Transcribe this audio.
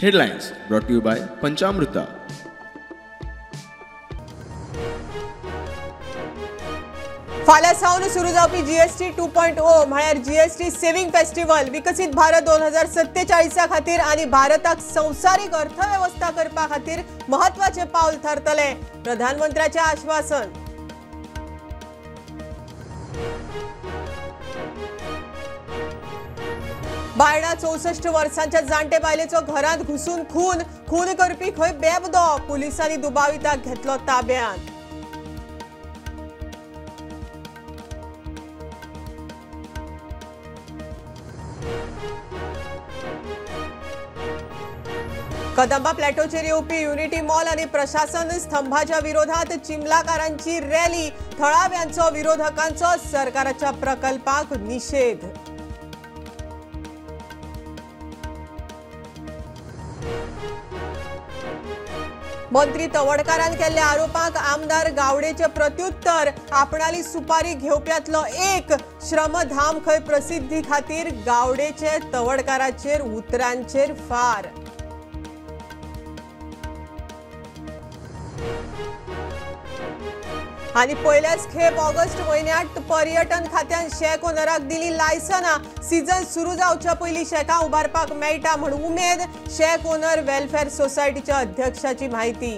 Headlines brought to you by Panchamruta. फाल्यां सावन सुरू जावपी जीएसटी 2.0 म्हळ्यार जीएसटी सेव्हिंग फेस्टिवल विकसीत भारत 2047 खातीर आनी भारताक संवसारीक अर्थवेवस्था करपा खातीर म्हत्वाचें पावल थारतलें, प्रधानमंत्र्याचें आश्वासन। बायणा 64 वर्सांच्या जाण्टे बायलेचो घरांत घुसून खून, खून करपी खंय बेबदो, पुलिसांनी दुबाविताक घेतलो ताब्यांत। कदंबा प्लॅटोचेर येवपी युनिटी मॉल आनी प्रशासन स्तंभाच्या विरोधात चिमलाकारांची रॅली, थळाव्यांचो विरोधकांचो सरकाराच्या प्रकल्पाक निषेध। मंत्री तवडकारान केल्ल्या आरोपांक आमदार गावडेचे प्रत्युत्तर, आपणाली सुपारी घेवप्यांतलो एक, श्रमधाम खंय प्रसिद्धी खातीर गावडेचे तवडकाराचेर उतरांचेर फार। आनी पयल्याच खेप ऑगस्ट म्हयन्यांत पर्यटन खात्यान शॅक ओनराक दिली लायसनां, सीझन सुरू जावच्या पयलीं शॅकां उबारपाक मेळटा म्हूण उमेद, शॅक ओनर वेलफेअर सोसायटीच्या अध्यक्षाची म्हायती।